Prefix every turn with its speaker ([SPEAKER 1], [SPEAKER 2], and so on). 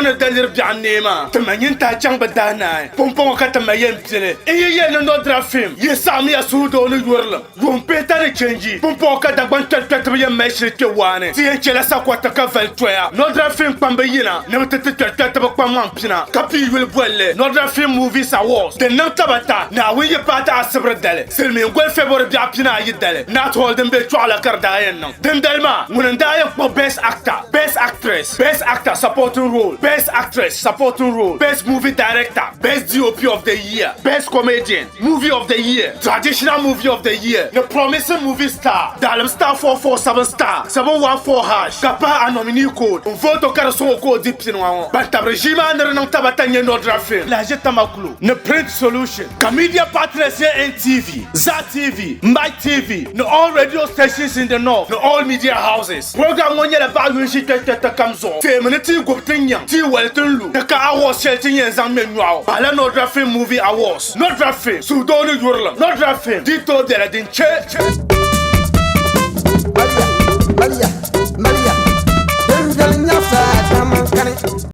[SPEAKER 1] mi ni daliri biɛɣu n-neei maa, ti ma nyintahi chaŋ bɛ daa naai. Pumpɔŋɔ ka ti ma yɛn pili. N yi yɛli ni Nodra Film yi saɣimiya suhudoo ni yurilim yuun pihita ni chenji, pumpɔŋɔ ka Dagbaŋ kpɛrikpɛritiba yɛn mali shili kpe waa ni. Ti yɛn chela sakɔriti ka vali toya. Nodra Film kpamba yina ni bɛ ti ti kpɛrikpɛritiba kpaŋmaŋ pina ka pii yuli bolli Nodra Film Movies Awards din niŋ tabata Naawuni yi paai ti Asibiri dali, silimiin goli February biɛɣu pinaayi dali, Nat Hall din be Chɔɣu la ka di daa yɛn niŋ. Dindali maa, ŋuni n-daa yɛn kpuɣi Best Actor, Best Actress, Best Actor Supporting Role, Best Actress Supporting Role, Best Movie Director, Best DOP of the Year, Best Comedian, Movie of the Year, Traditional Movie of the Year ni Promising Movie Star. Dalim *447 *714# ka pahi a nominee code n-vote o ka di sɔŋ o ka o di pini ŋɔ ŋɔ. Ban tabiri ʒii maa ni di niŋ tabata n-nyɛ Nodra Film, Lahaji Tamaklo ni Print Solution. Ka media partners nyɛ NTV, Zaa TV, Mike TV ni all radio stations in the north ni all media houses. Program ŋɔ nyɛla baɣa yuli ʒi kpɛrikpɛrita kam zuɣu. Teemi ni ti yi gubi ti nyaŋ, ti yi wali ti ni lu, ti ka awards shɛli ti ni yɛn zaŋ ŋmɛ nyɔɣu pahila Nodra Film Movie Awards. Nodra Film, suhudoo ni yurilim. Nodra Film, di tooi bela din che.
[SPEAKER 2] Maliya, Maliya, Maliya, din viɛli nyaɣisa kaman kani.